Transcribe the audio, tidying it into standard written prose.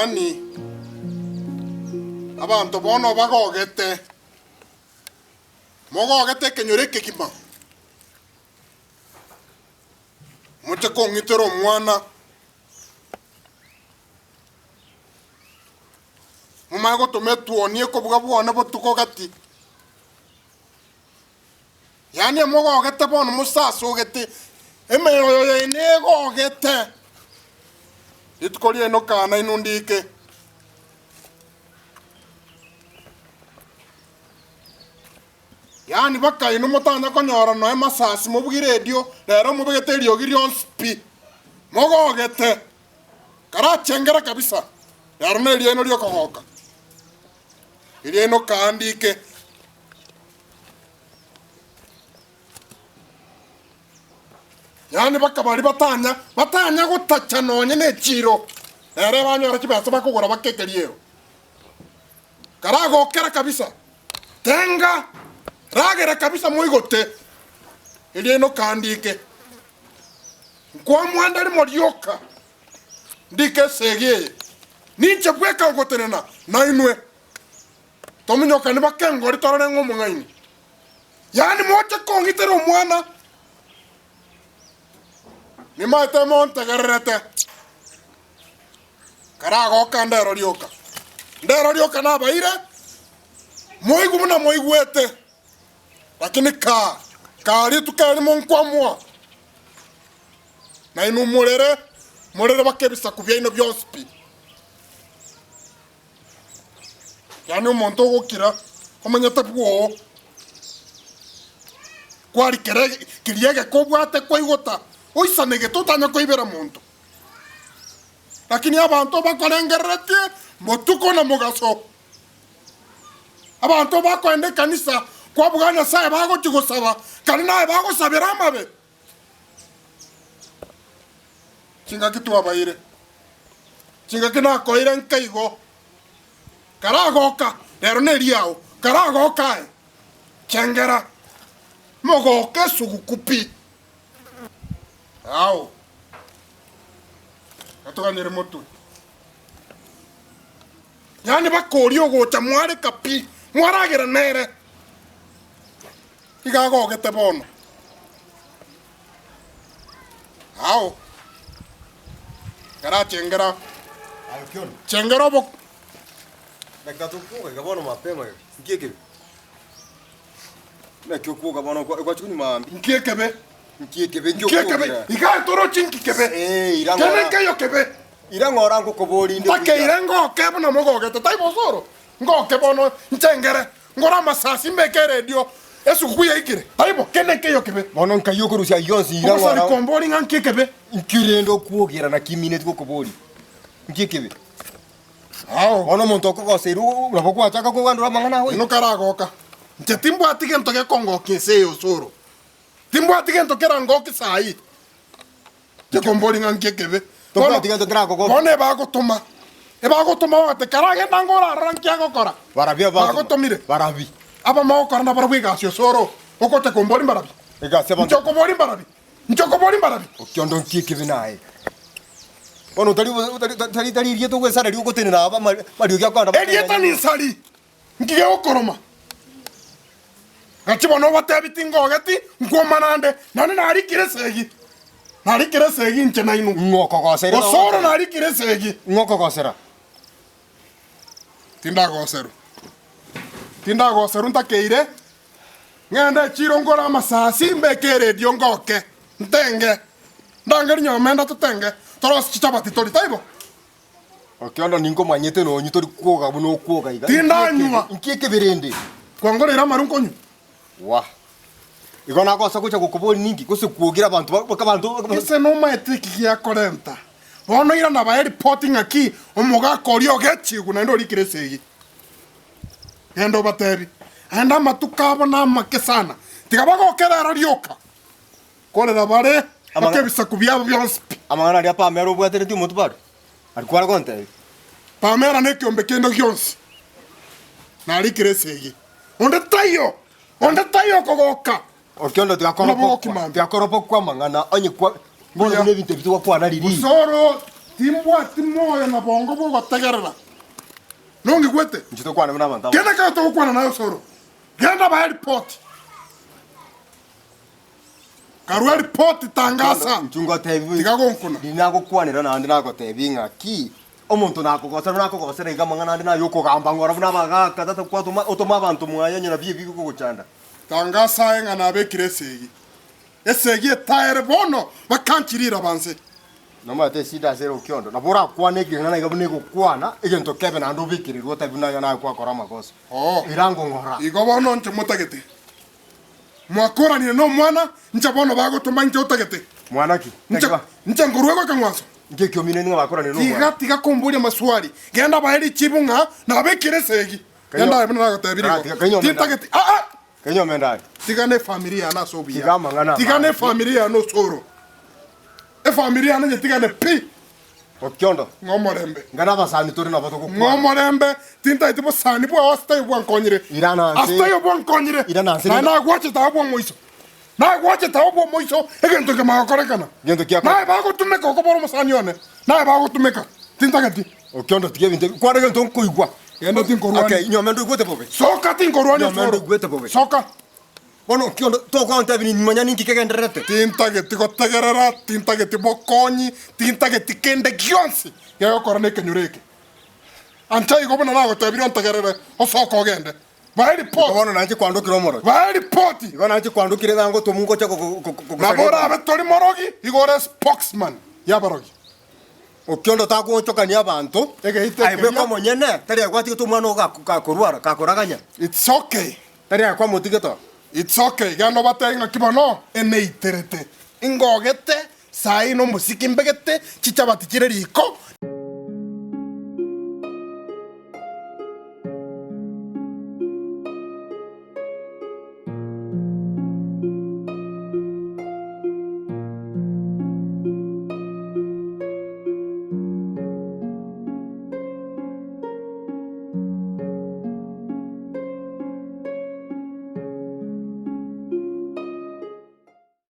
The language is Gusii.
Yaani abanto bono bagogete, mogogete ekenyoro ekegima, moche kong'itera omwana, momanye gotoma etuoni ekobuga bwane botuko gati. Yaani emogogete bono mosasogete, emeoyo yaino egogete. Rituko riaino kaa nainwe ndike. Yaani baka inwe motanya konyora noe masasi mobugie radio, rero mobegete eriogi rionsi pi. Mogogete. Karachengere kabisa, rero neriaino riokogoka. Eriaino kaa ndike. Yaani bakabaria batanya, batanya gotacha nonye ne chiiro, ere banyora chibesa bakogora bake ekeriero. Karagokera kabisa, tenga, ragera kabisa moigote, eriaino kandike. Nkwamwanda rimo rioka, ndike esegi eye, ninche bweka ngotenena nainwe. Tominyokani bakengori torore ng'a omong'aini. Yaani moche kong'itera omwana. Nimaete montegererete. Karagoka ndero rioka. Ndero rioka nabaire, moigwe buna moigwete. Lakini kaa, kaa rituko erimo nkwamua. Nainwe morere, morere baka ebisaku biaino bionsi pi. Yaani omonto ogokira omanyete bwoo, kwarikera keria egeka obwate kwaigota, oisanegete otanya koibera monto. Lakini abanto bakorengereretie botuko na mogaso, abanto bakoenda ekanisa kwabuga Nyasaye bagochia gosaba, kare naye bagosabera amabe. Chingaki twabaire, chingaki nakoire nkaigo, karagoka rero neriao, karagoka aye, chengera, mogoke esuguku pi. Ao, gatoganyere motwe. Yaani bakoria ogocha mwareka pi, mwaragera nere. Iga agogete bono. Ao. Karachengera. Aye Kioni. Chengera obo. Dakika tokwoga iga bono mapema iga. Nki ekebe? Naki okwoga bono kwa gwachia konywa maambia. Nki ekebe? Nki ekebe nki Nki ekebe? okwogira? Iga torochi nki kebe? Eh, ira Kende ng'ora. nkeiyo kebe. Ira ng'ora ngokobori inde Mpaka ire ngoke buna mogogete. Taibo osoro. Ngoke bono nchengere. Ngore amasasi mbeke eredio, esuguku yaikire, taibo, kende nkeiyo kebe. Bono nkai okorusia ayio onsi ira Ogosari ng'ora. kombori ng'a nki ekebe. Nki rende okwogera naki imineti gokoboria? Nki ekebe? Ao. Bono omonto okogoseirwe nabo gwachaka kogandora amang'ana ago. Inwe karagoka, inche timbwati gento gekongokia ense eye osoro. Timbwati gento kerangokie saii. Gekombori ng'a nki ekebe. Bono Tobwati gento kerakogokia. bono ebagotoma, ebagotoma bagoteba karagende ango orarora nki agokora. Barabwo abato. Bagotomire. Barabi. Abamo ogokora nabarabwo egasi osoro, ogocha kombori mbarabi. Egasi Inche abanto. okobori mbarabi, inche okobori mbarabi. Okiondo nki ekebe naye. Bono otari otari tari tari erieta ogwesara ogotenena aba amariogi akogenda Erieta ninsari, nki gegokoroma? Gachia bono obatebi tingogeti, nkwomana ande, naende narikire esegi, narikire esegi inche nainwe. Ng'o okogosera? Osoro narikire esegi. Ng'o okogosera? Tindagoserwa, tindagoserwa ntakeire, ng'ende echiro ngore amasasi mbeke eredio ngoke, ntenge, ndangerie nyomenda totenge, torosie chichabati torie, taibo? Okiondo ninkomanyete nonyu tori kwoga buna okwoga iga. Tindanywa. Inki ekebe rende? Kwangoreire amaru nkonywa. Wah. Igo nagosa gocha gokoboria ninki gose kwogira abanto ba abanto Gese nomaete eki giakorenta. Bono irana bae ripoti ng'aki omogaka oria ogechigwe naende orikire esegi. Genda obatebi, Aende amatuko abo namake sana, tiga bagokere ero rioka. Korera bare mpaka ebisaku biabo bionsi pi. Amang'ana aria Pamela obwateretie omotwe bado, aria kware gontebia. Pamela nekiombe kende gionsi narikire esegi. Onde taiyo, onde taiyo okogoka. Okiondo Buna bogoki mambia. tigakoropokwa amang'ana onye kwa bono Buya. buna ebinto ebi togokwana riria. Osoro. Timbwati moyo na bongo bw'ogotegerera. Nongigwete? Inche tokwane buna abanto aba. Kende ekero togokwana naye osoro, genda bae ripoti. Karue ripoti tangasa. Inche ngotebi Tiga gonkuna. Riria nagokwanera naende nagotebi ng'a ki, omonto nakogosera buna akogosera iga amang'ana ande naye okogamba ng'ora buna abagaka tata kwatoma otoma abanto mwaye onye nabio ebi bikogochanda. Tangasa aye ng'a nabekire esegi. Esegi etaere bono bakanchiria irabanse. Nomanyete esida ase ere okiondo, nabo orakwane ekeng'ana iga buna egokwana, egento kebe naende obekererwe otabi buna aye naye kwakora amagoso. Oo, Erangong'ora. igo bono inche motagete. Mwakoranire nomwana, inche bono bagotoma inche otagete. Mwana ki? Inche, Naki ba- inche nkorua ekeng'wanso. Inki ekiomine nigo bakoranire Tiga, nomwana? tiga komboria amaswali. Genda bae richibu ng'a nabekire esegi. Kainyo- Genda aye buna nagotebirie Ah, igo. tiga- kainyo omenda. Tintageti, ah, ah! Kenyomende aye. Tiga na efamiri yane ase obuya. Tiga amang'ana Tiga na amange. efamiri yane osoro. Efamiri yane nyetigane pi. Okiondo. Ng'a omorembe. Ng'a nabasani tore nabo Ng'a togokwana. omorembe, tintageti bosani bwao ase taiyo bwankonyire. Irana nse. Ase taiyo bwankonyire. Irana nse Naye rende. nagwachete agwo omoiso. Nagwachete agwo omoiso egento ekemo gokorekana. Gento kiakorekana. Naye bagotumeka okobora omosani one. Naye bagotumeka. Tintageti. Okiondo tiga ebinto ebi. Kwana egento nkoigwa. Genda tinkorwania. Okay, nyomende oigwete bobe. Soka tinkorwania Nyomende osoro. oigwete bobe. Soka. Bono okiondo togontebia nimanya ninki kegendererete. Tintageti gotegerera, tintageti bokonyi, tintageti kende gionsi gegokora nekenyoro eke. Ancha igo buna nagotebirie ontegerere, osoke ogende. Bae Igo ripoti. bono nanche kwandokire omorogi. Bae ripoti. Igo nanche kwandokire ng'a ngotomwa ngocha go- go- go- Nabo orabe tori morogi, igo ore spokesman y'abarogi. Okiondo tagoonchokania abanto, Egeita aye bweka ekeria. omonyene, tari aye gwatigete omwana oo gaku- gakorwara, gakoraganya. It's okay. Tari aye kwamotigete oo. It's okay. Genda obatebie ng'aki bono eneiterete, ingogete, saii nomosiki mbegete, chichabati chire riko.